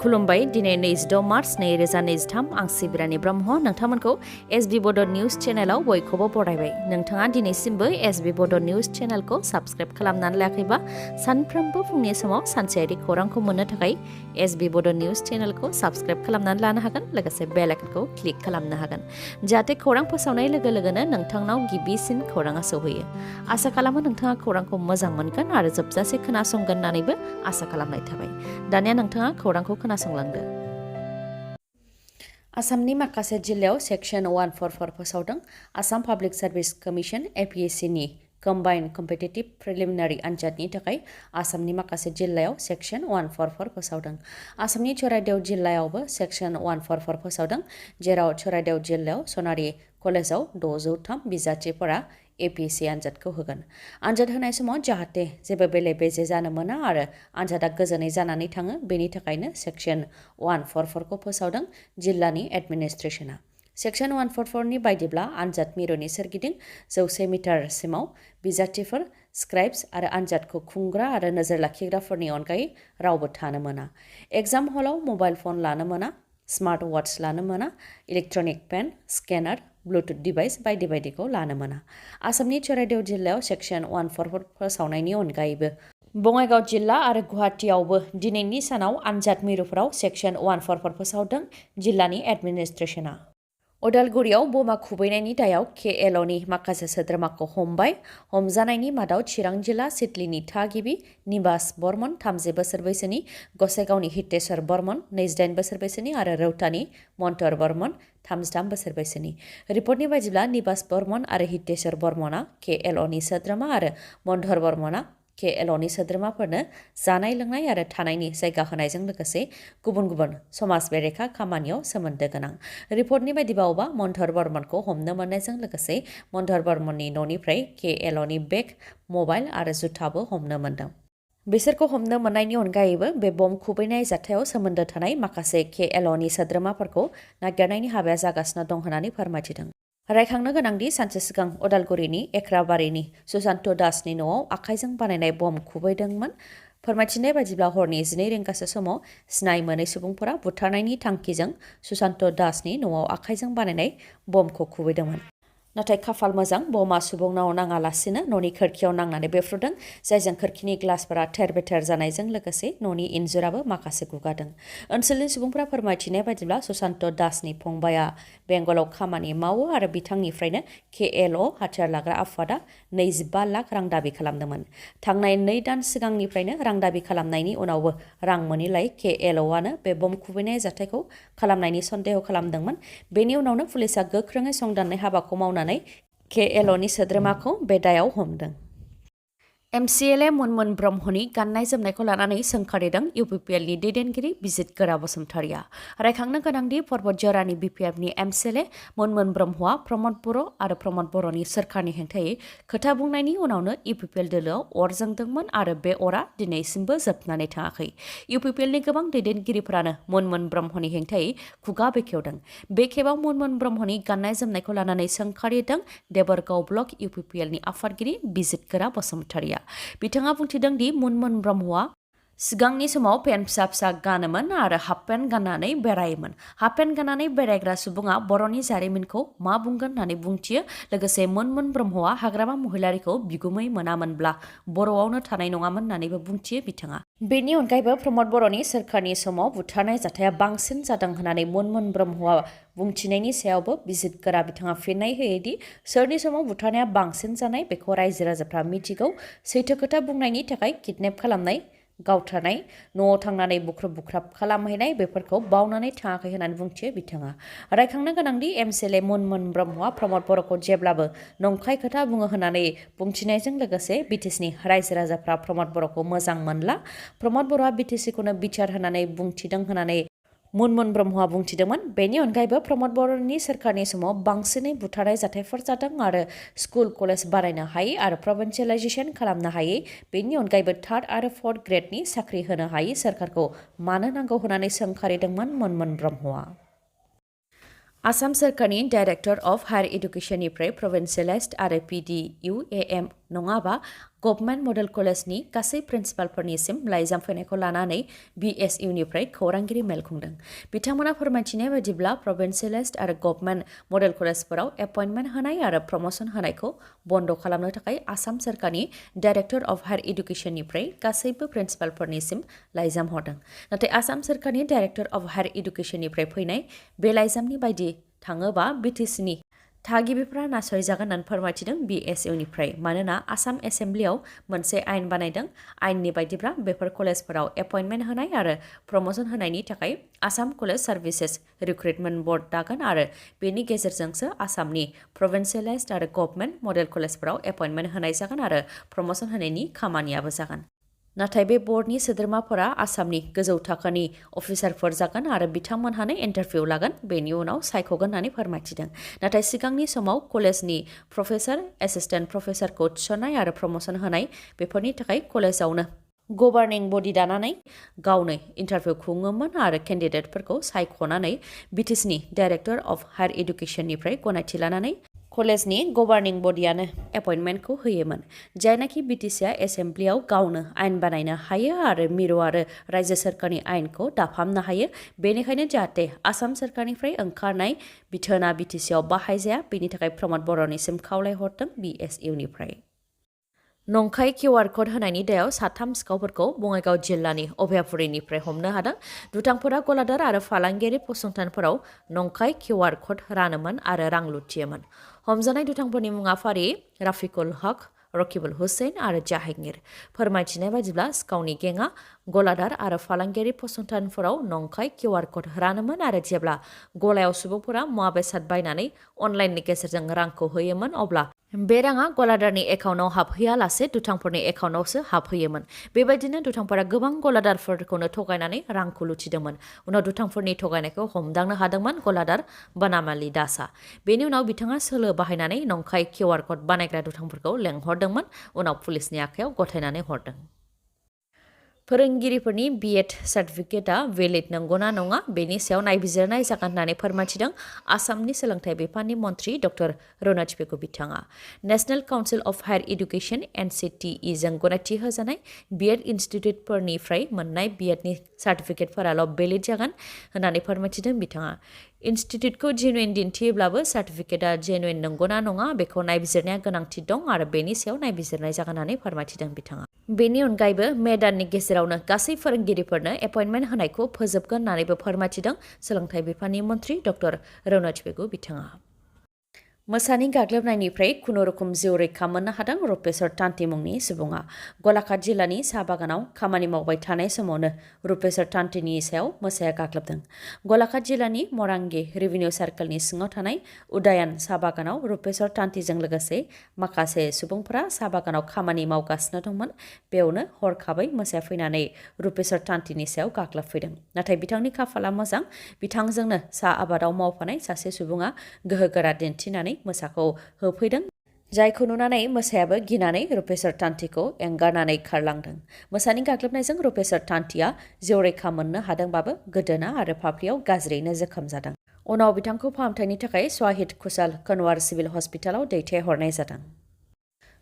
खुलुमबाय दिनै 26 मार्च 2023 आं सिबिरानि ब्रह्म नोंथांमोनखौ SB Bodo News चेनेलाव बयखौबो बरायबाय नोंथाङा दिनैसिमबो SB Bodo News चेनेलखौ साबस्क्राइब खालामनानै लायाखैबा सानफ्रोमबो फुंनि समाव सानसेयारि खौरांखौ मोननो थाखाय SB Bodo News चेनेलखौ साबस्क्राइब खालामनानै लानो हागोन लोगोसे बेल आइकनखौ क्लिक खालामनो हागोन जाहाथे खौरां फोसावनाय लोगो लोगोनो नोंथांनाव गिबिसिन खौराङा सौहैयो आसा खालामो नोंथाङा खौरांखौ मोजां मोनगोन आरो जोबजासे खोनासंगोन होननानैबो आसा खालामनाय थाबाय दानिया नोंथाङा खौरांखौ खोनासंलांदो आसामनि माखासे जिल्लायाव सेक्सन 144 फोसावदों Assam public service commission APSC नि कम्बाइन्ड कम्पिटिटिभ प्रिलिमिनारि आनजादनि थाखाय आसामनि माखासे जिल्लायाव सेक्सन 144 फोसावदों आसामनि चराइदेव जिल्लायावबो सेक्सन 144 फोसावदों जेराव चराइदेव जिल्लायाव सनारि कलेजाव 603 बिजाथिफोरा APSC आनजादखौ होगोन आनजाद होनाय समाव जाहाथे जेबो बेले बेजे जानो मोना आरो आनजादा गोजोनै जानानै थाङो बेनि थाखायनो सेक्सन 144 खौ फोसावदों जिल्लानि एडमिनिस्ट्रेशना सेक्सन 144 नि बायदिब्ला आनजाद मिरुनि सोरगिदिं 100 मिटारसिमाव बिजाथिफोर स्क्राइब्स आरो आनजादखौ खुंग्रा आरो नोजोर लाखिग्राफोरनि अनगायै रावबो थानो मोना एग्जाम हलाव मबाइल फन लानो मोना स्मार्ट वाच लानो मोना electronic pen scanner bluetooth device बायदि बायदिखौ लानो मोना आसामनि चराइदेव जिल्लायाव सेक्सन 144 फोसावनायनि अनगायैबो बङाइगाव जिल्ला आरो गुवाहाटीआवबो दिनैनि सानाव आनजाद मिरुफोराव सेक्सन 144 फोसावदों जिल्लानि एडमिनिस्ट्रेशना उदालगुरियाव बमा खुबैनायनि दायाव KLOनि माखासे सोद्रोमाखौ हमबाय हमजानायनि मादाव चिरां जिल्ला सिडलीनि थागिबि निबास बर्मन 30 बोसोर बैसोनि गसाइगावनि हितेश्वर बर्मन 28 बोसोर बैसोनि आरो रौतानि मन्टर बर्मन 33 बोसोर बैसोनि रिपर्टनि बायदिब्ला निबास बर्मन आरो हितेश्वर बर्मना KLOनि सोद्रोमा आरो मन्टर बर्मना KLOनि सोद्रोमाफोरनो जानाय लोंनाय आरो थानायनि जायगा होनायजों लोगोसे गुबुन गुबुन समाज बेरेखा खामानियाव सोमोन्दो गोनां रिपर्टनि बायदिबावबा मन्टर बर्मनखौ हमनो मोननायजों लोगोसे मन्टर बर्मननि न'निफ्राय KLOनि बेग मबाइल आरो जुथाबो हमनो मोन्दों बिसोरखौ हमनो मोननायनि अनगायैबो बे बम खुबैनाय जाथायाव सोमोन्दो थानाय माखासे KLOनि सोद्रोमाफोरखौ नागिरनायनि हाबाया जागासिनो दं होननानै फोरमायथिदों रायखांनो गोनांदि सानसे सिगां उदालगुरिनि एक्राबारिनि सुशान्त दासनि न'आव आखाइजों बानायनाय बम खुबैदोंमोन फोरमायथिनाय बायदिब्ला हरनि 12 रिंगासो समाव सिनाय मोनै सुबुंफोरा बुथारनायनि थांखिजों सुशान्त दासनि न'आव आखाइजों बानायनाय बमखौ खुबैदोंमोन नाथाय खाफाल मोजां बमा सुबुंनाव नाङालासिनो न'नि खोरखियाव नांनानै बेफ्रुदों जायजों खोरखिनि ग्लासफोरा थेर बेथेर जानायजों लोगोसे न'नि इन्जुराबो माखासे गुगादों ओनसोलनि सुबुंफोरा फोरमायथिनाय बायदिब्ला सुशान्त दासनि फंबाया बेंगलाव खामानि मावो आरो बिथांनिफ्रायनो KLO हाथियार लाग्रा आफादा 25 लाख रां दाबि खालामदोंमोन थांनाय 2 दान सिगांनिफ्रायनो रां दाबि खालामनायनि उनावबो रां मोनैलाय KLOआनो बे बम खुबैनाय जाथायखौ खालामनायनि सन्देह खालामदोंमोन बेनि उनावनो पुलिसआ गोख्रोङै संदाननाय हाबाखौ मावनानै KLOनि सोद्रोमाखौ बे दायाव हमदों MCLA मुनमुन ब्रह्मनि गाननाय जोमनायखौ लानानै सोंखारिदों UPPL नि दैदेनगिरि बिजित गोरा बसुमतारिया रायखांनो गोनांदि पर्बत जरानि BPF नि MCLA मुनमुन ब्रह्मआ प्रमद बर' आरो प्रमद बर'नि सोरखारनि हेंथायै खोथा बुंनायनि उनावनो UPPL दोलोआव अर जोंदोंमोन आरो बे अरा दिनैसिमबो जोबनानै थाङाखै UPPL नि गोबां दैदेनगिरिफोरानो मुनमुन ब्रह्मनि हेंथायै खुगा बेखेवदों बे खेबाव मुनमुन ब्रह्मनि गाननाय जोमनायखौ लानानै सोंखारिदों देबरगाव ब्लक UPPL नि आफादगिरि बिजित गोरा बसुमतारिया बिथाङा बुंथिदों दि मुनमुन ब्रह्मआ सिगांनि समाव पेन्ट फिसा फिसा गानोमोन आरो हाफ पेन्ट गाननानै बेरायोमोन हाफ पेन्ट गाननानै बेरायग्रा सुबुङा बर'नि जारिमिनखौ मा बुंगोन होननानै बुंथियो लोगोसे मुनमुन ब्रह्मआ हाग्रामा महिलारिखौ बिगुमै मोनामोनब्ला बर'आवनो थानाय नङामोन होननानैबो बुंथियो बिथाङा बेनि अनगायैबो प्रमद बर'नि सोरखारनि समाव बुथारनाय जाथाया बांसिन जादों होननानै मुनमुन ब्रह्मआ बुंथिनायनि सायावबो बिजित गोरा बिथाङा फिननाय होयोदि सोरनि समाव बुथारनाया बांसिन जानाय बेखौ रायजो राजाफ्रा मिथिगौ सैथो खोथा बुंनायनि थाखाय किडनेप खालामनाय गावथारनाय न'आव थांनानै बुख्रुब बुख्राब खालामहैनाय बेफोरखौ बावनानै थाङाखै होननानै बुंथियो बिथाङा रायखांनो गोनांदि MCLA मुनमुन ब्रह्मआ प्रमद बर'खौ जेब्लाबो नंखाय खोथा बुङो होननानै बुंथिनायजों लोगोसे BTSनि रायजो राजाफ्रा प्रमद बर'खौ मोजां मोनला प्रमद बर'आ BTSखौनो बिचार होनानै बुंथिदों होननानै मुनमुन ब्रह्मआ बुंथिदोंमोन बेनि अनगायैबो प्रमद बर'नि सोरखारनि समाव बांसिनै बुथारनाय जाथायफोर जादों आरो स्कुल कलेज बानायनो हायै आरो प्रभिन्सियेलाइजेसन खालामनो हायै बेनि अनगायैबो 3rd आरो 4th ग्रेडनि साख्रि होनो हायै सोरखारखौ मानो नांगौ होननानै सोंखारिदोंमोन मुनमुन ब्रह्मआ आसाम सोरखारनि डाइरेक्टर अफ हायर एडुकेशननिफ्राय प्रभिन्सियेलाइज्ड आरो PDUAM नङाबा गभर्नमेन्ट मडेल कलेजनि गासै प्रिन्सिपालफोरनिसिम लाइजाम फैनायखौ लानानै BSUनिफ्राय खौरांगिरि मेल खुंदों। बिथांमोना फोरमायथिनाय बायदिब्ला प्रभिन्सियेलाइज्ड आरो गभर्नमेन्ट मडेल कलेजफोराव एपइन्टमेन्ट होनाय आरो प्रमोशन होनायखौ बन्द खालामनो थाखाय आसाम सोरखारनि डाइरेक्टर अफ हायर एडुकेशननिफ्राय गासैबो प्रिन्सिपालफोरनिसिम लाइजाम हरदों। नाथाय आसाम सोरखारनि डाइरेक्टर अफ हायर एडुकेशननिफ्राय फैनाय बे लाइजामनि बायदि थाङोबा BTCनि थागिबिफ्रा नासयजागोन होननानै फोरमायथिदों BSUनिफ्राय। मानोना आसाम एसेम्ब्लियाव मोनसे आयेन बानायदों। आयेननि बायदिब्ला बेफोर कलेजफोराव एपइन्टमेन्ट होनाय आरो प्रमोशन होनायनि थाखाय Assam college services recruitment board दागोन आरो बेनि गेजेरजोंसो आसामनि प्रभिन्सियेलाइज्ड आरो गभर्नमेन्ट मडेल कलेजफोराव एपइन्टमेन्ट होनाय जागोन आरो प्रमोशन होनायनि खामानियाबो जागोन। नाथाय बे बर्डनि सोद्रोमाफोरा आसामनि गोजौ थाखोनि अफिसारफोर जागोन आरो बिथांमोनहानो इन्टारभिउ लागोन, बेनि उनाव सायख'गोन होननानै फोरमायथिदों। नाथाय सिगांनि समाव कलेजनि प्रफेसार, एसिस्टेन्ट प्रफेसारखौ थिसननाय आरो प्रमोशन होनाय बेफोरनि थाखाय कलेजावनो गभार्निं बडि दानानै गावनो इन्टारभिउ खुङोमोन आरो केन्डिडेटफोरखौ सायख'नानै BTCनि डाइरेक्टर अफ हायर एडुकेशननिफ्राय गनायथि लानानै कलेजनि गभार्निं बडियानो एपइन्टमेन्टखौ होयोमोन। जायनाखि BTCआ एसेम्ब्लियाव गावनो आयेन बानायनो हायो आरो मिरु आरो रायजो सोरखारनि आयेनखौ दाफामनो हायो। बेनिखायनो जाहाथे आसाम सोरखारनिफ्राय ओंखारनाय बिथोना BTCआव बाहायजाया, बेनि थाखाय प्रमद बर'निसिम खावलायहरदों BSUनिफ्राय। नंखाय QR क'ड होनायनि दायाव साथाम सिखावफोरखौ बङाइगाव जिल्लानि अभयापुरीनिफ्राय हमनो हादों। दुथांफोरा गलादार आरो फालांगियारि फसंथानफोराव नंखाय QR क'ड रानोमोन आरो रां लुथियोमोन। हमजानाय दुथांफोरनि मुङा फारि राफिकुल हक, रकिबुल हुसैन आरो जाहांगीर। फोरमायथिनाय बायदिब्ला सिखावनि गेंआ गलादार आरो फालांगियारि फसंथानफोराव नंखाय QR क'ड रानोमोन आरो जेब्ला गलायाव सुबुंफोरा मुवा बेसाद बायनानै अनलाइननि गेजेरजों रांखौ होयोमोन, अब्ला बे राङा गलादारनि एकाउन्टआव हाबहैयालासे दुथांफोरनि एकाउन्टआवसो हाबहैयोमोन। बेबायदिनो दुथांफोरा गोबां गलादारफोरखौनो थगायनानै रांखौ लुथिदोंमोन। उनाव दुथांफोरनि थगायनायखौ हमदांनो हादोंमोन गलादार बनामालि दासआ। बेनि उनाव बिथाङा सोलो बाहायनानै नंखाय QR क'ड बानायग्रा दुथांफोरखौ लेंहरदोंमोन, उनाव पुलिसनि आखायाव गथायनानै हरदों। फोरोंगिरिफोरनि B.Ed सार्टिफिकेटआ भेलिड नंगौना नङा, बेनि सायाव नायबिजिरनाय जागोन होननानै फोरमायथिदों आसामनि सोलोंथाइ बिफाननि मन्थ्रि डक्टर रनज पेगु बिथाङा। National council of higher education NCTE जों गनायथि होजानाय B.Ed इनस्टिट्युटफोरनिफ्राय मोननाय B.Edनि सार्टिफिकेटफोराल' भेलिड जागोन होननानै फोरमायथिदों बिथाङा। इनस्टिट्युटखौ जेनुइन दिन्थियोब्लाबो सार्टिफिकेटआ जेनुइन नंगौना नङा बेखौ नायबिजिरनाया गोनांथि दं आरो बेनि सायाव नायबिजिरनाय जागोन होननानै फोरमायथिदों बिथाङा। बेनि अनगायैबो मे दाननि गेजेरावनो गासै फोरोंगिरिफोरनो एपइन्टमेन्ट होनायखौ फोजोबगोन होननानैबो फोरमायथिदों सोलोंथाइ बिफाननि मन्थ्रि डक्टर रनज पेगु बिथाङा। मोसानि गाग्लोबनायनिफ्राय खुनुरुखुम जिउ रैखा मोननो हादों रुपेश्वर तान्ति मुंनि सुबुङा। गलाघाट जिल्लानि साहा बागानाव खामानि मावबाय थानाय समावनो रुपेश्वर तान्तिनि सायाव मोसाया गाग्लोबदों। गलाघाट जिल्लानि मरांगी रेभिनिउ सार्कलनि सिङाव थानाय उदायान साहा बागानाव रुपेश्वर तान्तिजों लोगोसे माखासे सुबुंफोरा साहा बागानाव खामानि मावगासिनो दंमोन। बेयावनो हरखाबै मोसाया फैनानै रुपेश्वर तान्तिनि सायाव गाग्लोबफैदों। नाथाय बिथांनि खाफाला मोजां, बिथांजोंनो साहा आबादाव मावफानाय सासे सुबुङा गोहोगोरा दिन्थिनानै मोसाखौ होफैदों। जायखौ नुनानै मोसायाबो गिनानै रुपेश्वर तान्तिखौ एंगारनानै खारलांदों। मोसानि गाग्लोबनायजों रुपेश्वर तान्तिया जिउ रैखा मोननो हादोंबाबो गोदोना आरो फाफ्लियाव गाज्रियैनो जोखोम जादों। उनाव बिथांखौ फाहामथायनि थाखाय स्वाहिद कुशाल कनवार सिभिल हस्पिटालाव दैथायहरनाय जादों।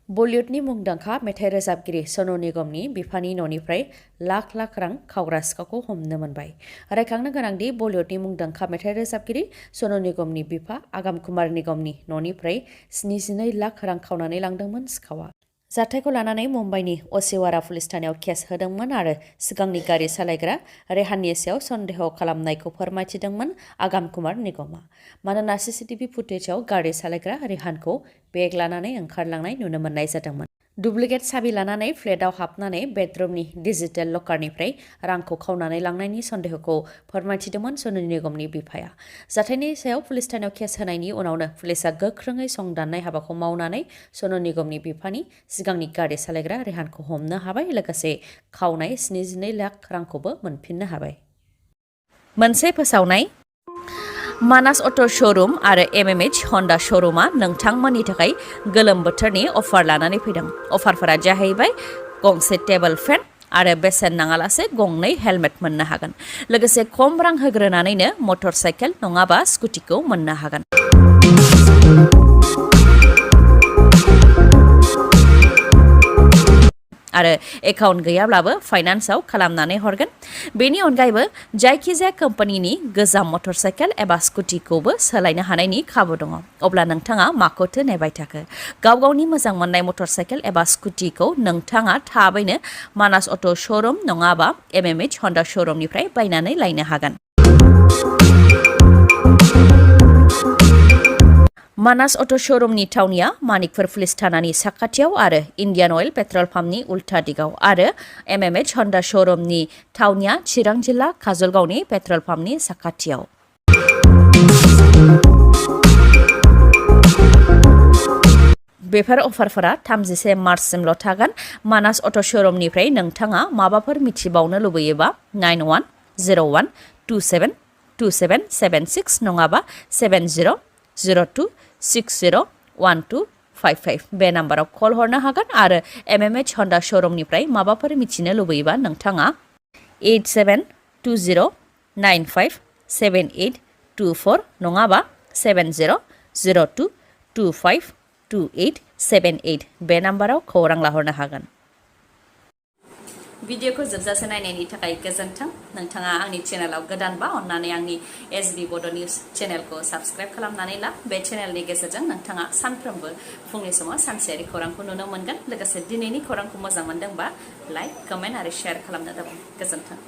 बलिउडनि मुंदांखा मेथाइ रोजाबगिरि सनु निगमनि बिफानि न'निफ्राय लाख लाख रां खावग्रा सिखावखौ हमनो मोनबाय। रायखांनो गोनांदि बलिउडनि मुंदांखा मेथाइ रोजाबगिरि सनु निगमनि बिफा आगाम कुमार निगमनि न'निफ्राय 72 लाख रां खावनानै लांदोंमोन सिखावा। जाथायखौ लानानै मुम्बाइनि असिवारा पुलिस थानायाव केस होदोंमोन आरो सिगांनि गारि सालायग्रा रेहाननि सायाव सन्देह खालामनायखौ फोरमायथिदोंमोन आगाम कुमार निगमा। मानोना CCTV फुटेजाव गारि सालायग्रा रेहानखौ बेग लानानै ओंखारलांनाय नुनो मोननाय जादोंमोन। डुप्लिकेट साबि लानानै फ्लेटआव हाबनानै बेडरुमनि डिजिटेल लकारनिफ्राय रांखौ खावनानै लांनायनि सन्देहखौ फोरमायथिदोंमन सनु निगमनि बिफाया। जाथायनि सायाव पुलिस थानायाव केस होनायनि उनावनो पुलिसआ गोख्रोङै संदाननाय हाबाखौ मावनानै सनु निगमनि बिफानि सिगांनि गारि सालायग्रा रेहानखौ हमनो हाबाय, लोगोसे खावनाय 72 लाख रांखौबो मोनफिननो हाबाय। मोनसे फोसावनाय मानास अट' श'रुम आरो MMH हन्डा श'रुमा नोंथांमोननि थाखाय गोलोम बोथोरनि अफार लानानै फैदों। अफारफोरा जाहैबाय गंसे टेबोल फेन आरो बेसेन नाङालासे गंनै हेलमेट मोननो हागोन। लोगोसे खम रां होग्रोनानैनो मटर साइकेल नङाबा स्कुटिखौ मोननो हागोन। आरो एकाउन्ट गैयाब्लाबो फाइनान्सआव खालामनानै हरगोन बेनि अनगायैबो जायखिजाया कम्पानिनि गोजाम मटरसाइकेल एबा स्कुटिखौबो सोलायनो हानायनि खाबु दङ अब्ला नोंथाङा माखौथो नेबाय थाखो गाव गावनि मोजां मोननाय मटरसाइकेल एबा स्कुटिखौ नोंथाङा थाबैनो मानास अट' श'रुम नङाबा MMH हन्डा श'रुमनिफ्राय बायनानै लायनो हागोन मानास अट' श'रुमनि थावनिया मानिकपुर पुलिस थानानि साखाथियाव आरो इन्डियान अइल पेट्रल पाम्पनि उल्था दिगाव आरो MMH हन्डा श'रुमनि थावनिया चिरां जिल्ला काजलगावनि पेट्रल पाम्पनि साखाथियाव बेफोर अफारफोरा 31 मार्चसिमल' थागोन मानास अट' श'रुमनिफ्राय नोंथाङा माबाफोर मिथिबावनो लुबैयोबा 9101272776 नङाबा 7002601255 बे नाम्बाराव कल हरनो हागोन आरो MMH हन्डा श'रुमनिफ्राय माबाफोर मिथिनो लुबैयोबा नोंथाङा 8720957824 नङाबा 7002252878 बे नाम्बाराव खौरां लाहरनो हागोन भिडिअखौ जोबजासे नायनायनि थाखाय गोजोन्थों नोंथाङा आंनि चेनेलाव गोदानबा अन्नानै आंनि SB Bodo News चेनेलखौ साबस्क्राइब खालामनानै ला बे चेनेलनि गेजेरजों नोंथाङा सानफ्रोमबो फुंनि समाव सानसेयारि खौरांखौ नुनो मोनगोन लोगोसे दिनैनि खौरांखौ मोजां मोनदोंबा लाइक कमेन्ट आरो शेयार खालामनो दाबाव गोजोन्थों